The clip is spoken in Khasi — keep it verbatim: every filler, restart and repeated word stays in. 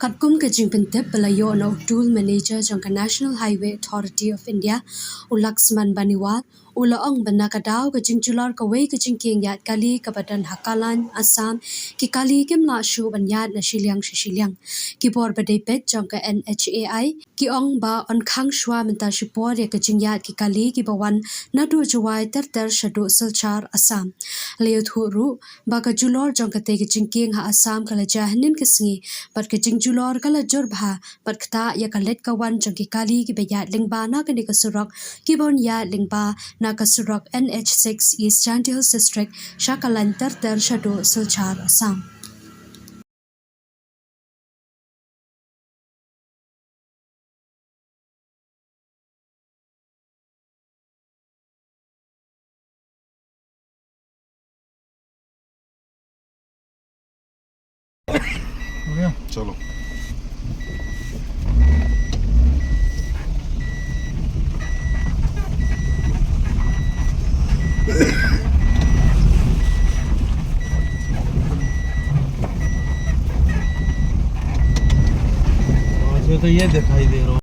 Katkum ka jingpyntip ba la ïoh na u Tool Manager jong ka National Highway Authority of India, u Laxman Baniwal, u la ong ba na ka daw ka jingjulor kawei ka jingkieng ïaid kali kaba don ha Kallang, Assam, ki kali kim lah shuh ban ïaid na shiliang sha shiliang. Ki bor ba dei peit jong ka N H A I ki ong ba yn khang shuwa mynta shipor ïa ka jingïaid ki kali kiba wan naduh Jowai ter ter shaduh Silchar, Assam. La ïathuh ruh ba ka julor jong katei ka jingkieng ha Assam ka la jia hynnin ka sngi, bad ka jingjulor ka la jur bha bad ktah ïa ka leit ka wan jong ki kali kiba ïaid lyngba na kane ka surok, kiba wan ïaid lyngba na ka surok N H six East Jaintia Hills District sha Kallang ter ter shaduh Silchar, Assam. चलो। इसमें तो ये दिखाई दे रहा।